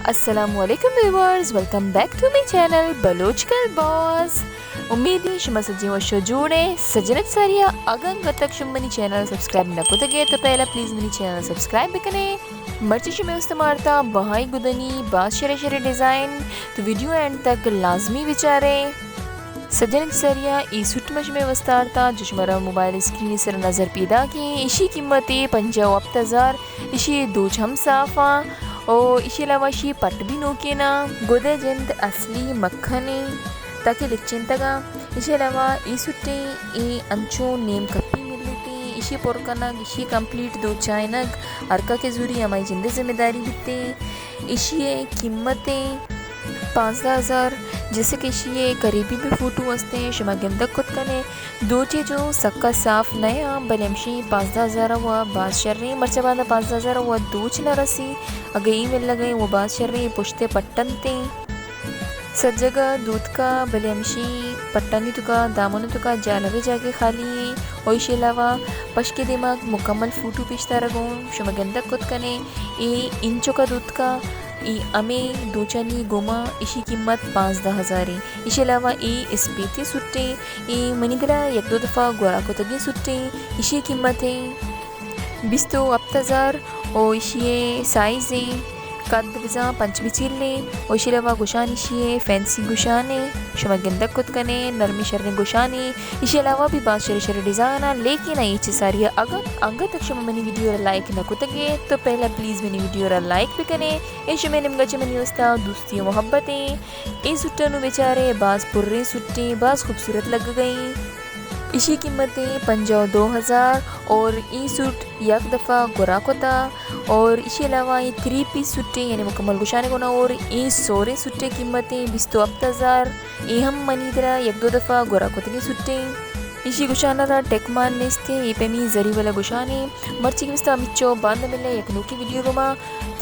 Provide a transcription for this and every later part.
السلام علیکم viewers, welcome back to my channel Baloch girl boss. امیدیں شما سجیں وش و جوڑ ئے۔ سجنت ساریا اگاں انگت تک شما منی چینل سبسکرائب نہ کتگ ئے تو پہلا پلیز منی چینل سبسکرائب بکنے۔ مرچی شمے است مارتا بہائی گدنی باز شرے شرے ڈیزائن، تو ویڈیو اینڈ تک لازمی بچارے۔ سجنت ساریا ای سوٹ ما شمے واستا آرتا جو شمارا موبائل اسکرین سر نظر پیداک ایں۔ ایشی قیمت ایں پنجاہ و ہپت ہزار۔ ایشی دوچ ہم صاف آں او ایشی علاوہ ایشی پٹ بھی نوکین آں۔ گدے جند اصلی مکھن ایں تاکہ لچینتگ آں۔ ایشی علاوہ ای سوٹیں ای انچو نیم کپی ملیتیں۔ ایشی پر کنگ، ایشی کمپلیٹ دوچائینگ ہرکا کہ زوری ہمائی جندے ذمہ داری بیتیں۔ ایشی قیمت ایں پانزدہ ہزار، جیسے کہ ایشی قریبی بھی فوٹو ہستیں، شما گندگ کت کنے۔ دوچے جو سکا صاف نہ آں، بلے ہمشی پانزدہ ہزار و باز شریں، مرچا باندا پانزدہ ہزار و دوچ نہ رسی، اگہ ای ملگئیں و باز شریں، پشتے پٹنتیں۔ سجگا دوتکا، بلے ہمشی پٹانی توکا، دامن توکا جالبے جاگے خالی ایں۔ و ایشی علاوہ پشکے دیما مکمل فوٹو پیش دارگوں، شما گندگ کت کنے۔ ای انچکا دوتکا، ای ہمے دوچانی گوما، ایشی قیمت پانزدہ ہزار ایں۔ ایشی علاوہ ای اسپیتی سوٹیں، ای منی دلا یک دو دفعہ گورا کتگیں سوٹیں، ایشی قیمت ایں بیست و ہپت ہزار و ایشی سائز ایں قد بزاں پنچ بچیلیں و ایشی علاوہ گوشان ایشی فینسی گوشانے، شما گندگ کت کنے، نرمی شریں گوشانے۔ ایشی علاوہ بھی باز شرے شرے ڈیزائن آں، لیکن ای چہ ساری اگاں انگت تک شما منی ویڈیو را لائک نہ کتگے تو پہلا پلیز منی ویڈیو را لائک بکنے۔ اے شمے نیمگا چہ منی واستا دوستی و محبت ایں۔ اے سوٹا نوں بچارے، باز پریں سوٹیں، باز خوبصورت لگگئیں۔ ایشی قیمت ایں پنجاہ و دو ہزار اور ای سوٹ یک دفعہ گورا کتا اور ایشی علاوہ ای تھری پیس سوٹیں، یعنی مکمل گوشانے گونا، اور ای سوریں سوٹیں قیمت ایں بیست و ہپت ہزار۔ ای ہم منی دلا یک دو دفعہ گورا کتگیں سوٹیں۔ ایشی گوشانا را ٹیک مان نیستیں، ای پیمی زری والا گوشانے۔ مرچی کہ مستا ہمیچو، باندا ملے یک نوکی ویڈیو گوما۔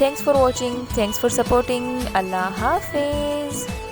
Thanks for watching, thanks for supporting. اللہ حافظ۔